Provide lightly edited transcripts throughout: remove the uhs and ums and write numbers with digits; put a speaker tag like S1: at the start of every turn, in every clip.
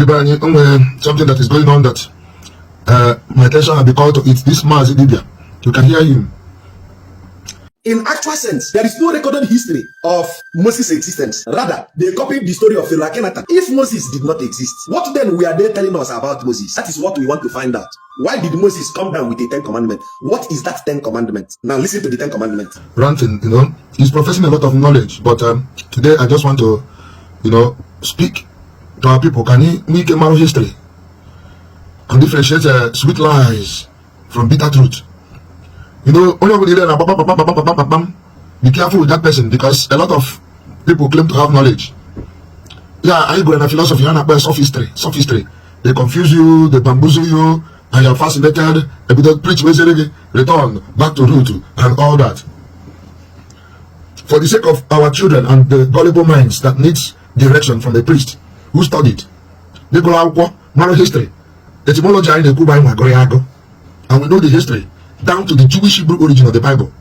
S1: something that is going on that my attention has been called to it. This Mazzi Dibia, you can hear him.
S2: In actual sense, there is no recorded history of Moses' existence. Rather, they copied the story of Pharaoh. If Moses did not exist, what then were they telling us about Moses? That is what we want to find out. Why did Moses come down with the 10 commandments? What is that 10 commandments? Now listen to the 10 commandments.
S1: Ranting, he's professing a lot of knowledge, but today I just want to, speak to our people. Can he make a moral history and differentiate sweet lies from bitter truth? Be careful with that person, because a lot of people claim to have knowledge. Yeah, I go in a philosophy and sophistry. They confuse you, they bamboozle you, and you're fascinated. They preach, return back to root and all that. For the sake of our children and the gullible minds that needs direction from the priest who studied, they go out moral history, etymology, and we know the history down to the Jewish Hebrew origin of the Bible.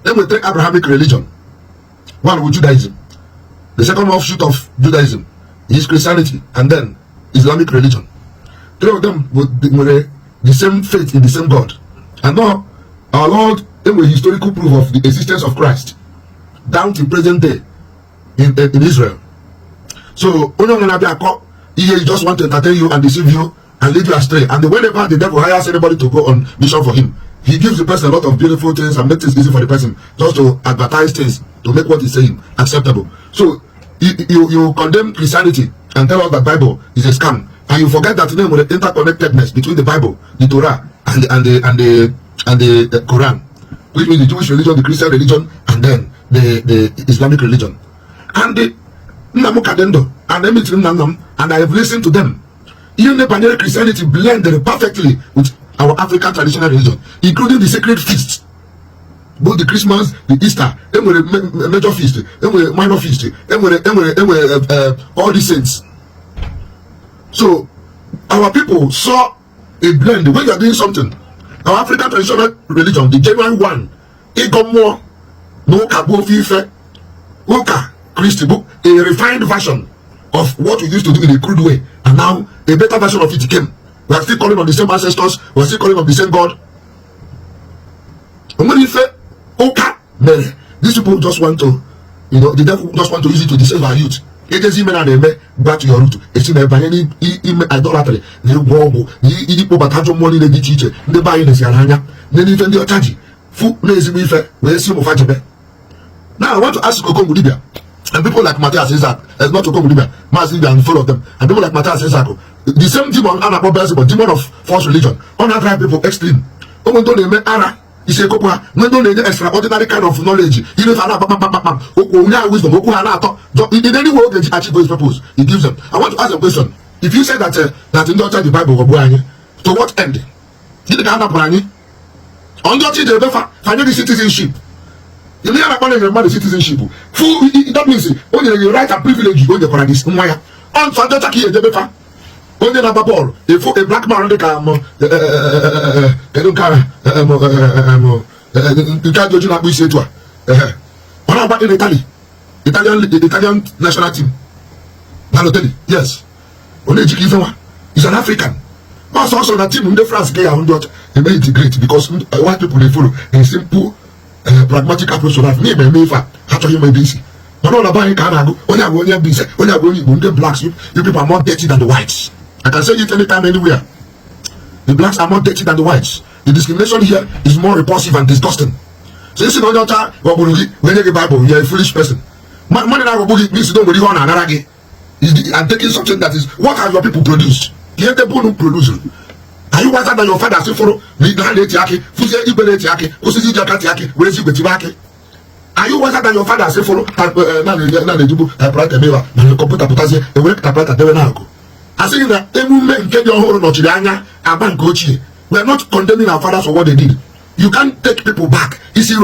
S1: Then we take Abrahamic religion. One with Judaism. The second offshoot of Judaism is Christianity, and then Islamic religion. Three of them were the same faith in the same God. And now our Lord, then with historical proof of the existence of Christ down to present day in Israel. So he just want to entertain you and deceive you and lead you astray. And whenever the devil hires anybody to go on mission for him, he gives the person a lot of beautiful things and makes things easy for the person just to advertise things, to make what he's saying acceptable. So you condemn Christianity and tell us that Bible is a scam, and you forget that name with the interconnectedness between the Bible, the Torah, and the Quran, which means the Jewish religion, the Christian religion, and then the Islamic religion. And and I have listened to them. Even the Christianity blended perfectly with our African traditional religion, including the sacred feasts, both the Christmas, the Easter, then with a major feast, then with a minor feast, then with all the saints. So our people saw a blend. When you are doing something, our African traditional religion, the genuine one, Igbo, no Kabo Fife, Oka, Christi book, a refined version of what we used to do in a crude way, and now a better version of it came. We are still calling on the same ancestors, we are still calling on the same God. And when you say Oka, these people just want to, the devil just want to use it to deceive our youth. It is even back to your root. It's in any idolatry. The war, the batajo money, the teacher, the buying is Yaranya, then even the Otaji, food lazy with where some of Fajabe. Now I want to ask Okongwu Dibia, and people like Mathias Ezeaku, not Okongwu Dibia, Mazzi Dibia and full of them, and people like Mathias Ezeaku, the same demon, but demon of false religion, on that drive people extreme. When don't they make Ara, is a couple, when don't they extraordinary kind of knowledge, even if wisdom, in any way they achieve his purpose, he gives them. I want to ask a question. If you say that in the Bible, to what end? Did the Ghana Brani? On the financial citizenship. You need to the citizenship. That means only the right and privilege you go to paradise. On Fantaki and Debefa. Only a ball. If a black man they can't do not say to her. What about in Italy? Italian national team. Balotelli, yes. Only is an African. But also the team in the France they made it great because white people they follow a simple pragmatic approach to life. Me actually my busy. But all about Canada, only busy, only blacks, you people are more dirty than the whites. I can say it anytime, anywhere. The blacks are more dirty than the whites. The discrimination here is more repulsive and disgusting. So you see, when you get Bible, you are a foolish person. Money now means you don't believe on another. I'm taking something that is, what have your people produced? Are you wiser than your father? Are you wiser than your father? I say that we are not condemning our fathers for what they did. You can't take people back. Confuse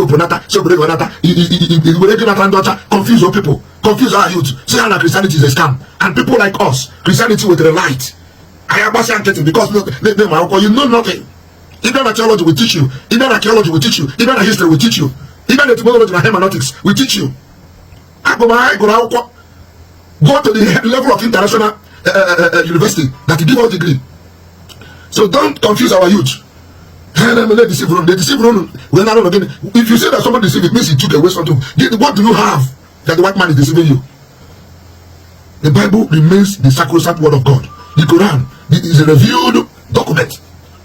S1: your people, confuse our youth. Say that Christianity is a scam, and people like us, Christianity with the light. I am because you know nothing. Even archaeology will teach you. Even archaeology will teach you. Even history will teach you. Even etymology and hermeneutics will teach you. Go to the level of international university that give us degree. So don't confuse our youth. They deceive them. They deceive them. If you say that somebody deceived, it means he took away something. What do you have that the white man is deceiving you? The Bible remains the sacrosanct word of God. The Quran is a revealed document,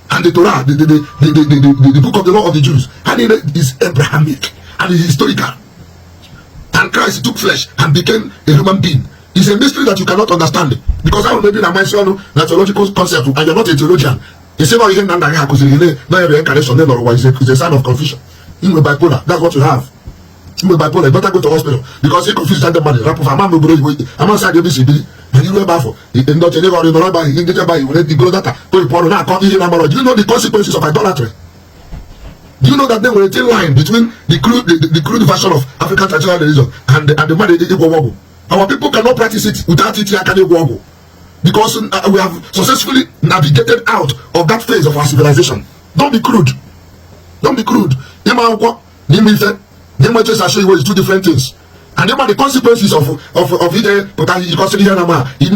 S1: and the Torah, the book of the law of the Jews, and it is Abrahamic and it is historical. And Christ took flesh and became a human being. It's a mystery that you cannot understand, because I will maybe mention a theological concept, and you're not a theologian. You say, no, you can't because reincarnation is a sign of confusion. You will bipolar. That's what you have. You will bipolar. You better go to hospital because you confuse that money. I'm outside the BCB. And you know, do you know the consequences of idolatry? Do you know that there was a thin line between the crude version of African traditional religion and the man Igbo? Our people cannot practice it without it because we have successfully navigated out of that phase of our civilization. Don't be crude. Don't be crude. Is two different things. And then the consequences of it, because you consider here now, you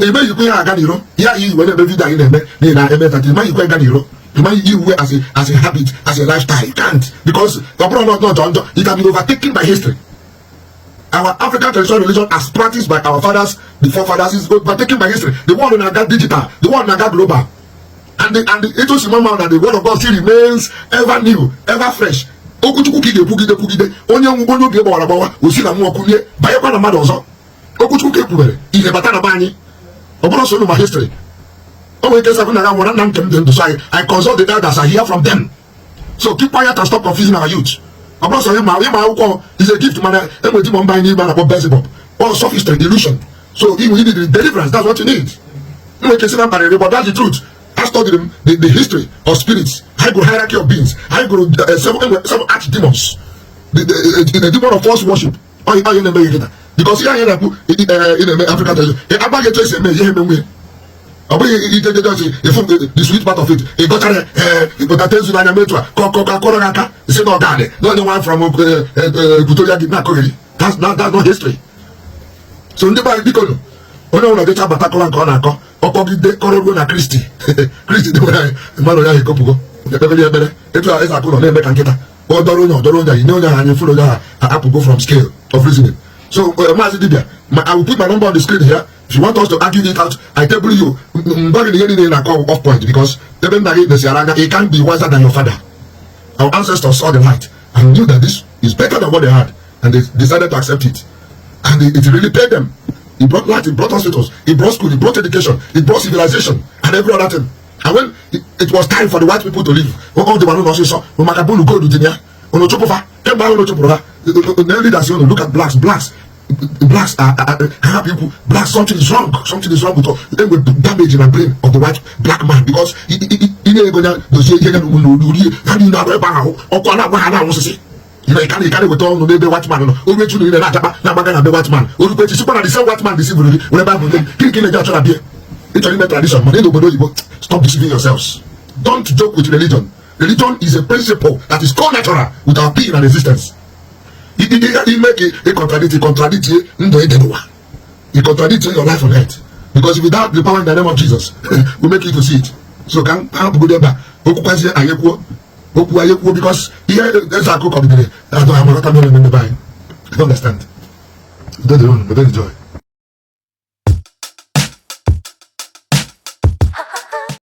S1: as a habit, as a lifestyle. You can't, because it can be overtaken by history. Our African traditional religion, as practiced by our fathers, the forefathers, is overtaken by history. The one in got digital, the one in got global, and it was remember that the word of God still remains ever new, ever fresh. Onye be able to we see na mu okunye bayekwa na mmadụ ọzọ okuchukwu ekwubere ihe bata na banyi oboro so no my history o we kesa na ga na nkem dem so I consult the elders, I hear from them. So keep quiet and stop confusing our youth. Oboro so ma akwụkwọ is a gift man enweti mo mba ni ba na basilica or sophistry, illusion. So you need the deliverance. That's what you need. No we kesa na parere, but that's the truth. I studied the history of spirits. I go hierarchy of beings. I go seven archdemons. The demon of false worship. Because here in Africa, the sweet part of it. The one from that's not history. So in the Bible, Okongwu Corona Christi. Christi the way Mano ya ikopugo. Ebele. Etu Ezeaku no na-eme ka nkịta. Odoro nya, you know that, and you follow that go from scale of reasoning. So Mazzi Dibia, I will put my number on the screen here. If you want us to argue it out, I tell you, off point, because he can't be wiser than your father. Our ancestors saw the light and knew that this is better than what they had, and they decided to accept it. And it really paid them. He brought light, he brought hospitals, he brought school, he brought education, he brought civilization, and every other thing. And when it was time for the white people to leave, all the one also saw, look at blacks are people, blacks, something is wrong with us. Then we're damaging the brain of the white black man, because you know, you can't with all the white man. Only to the white man. Only to the same white man deceive you. Tradition. Stop deceiving yourselves. Don't joke with religion. Religion is a principle that is co-natural with our being and existence. It make it contradict your life on earth. Because without the power in the name of Jesus, we make you to see it. So can go there back. Because here there's a cook of the day. I don't understand. You don't enjoy.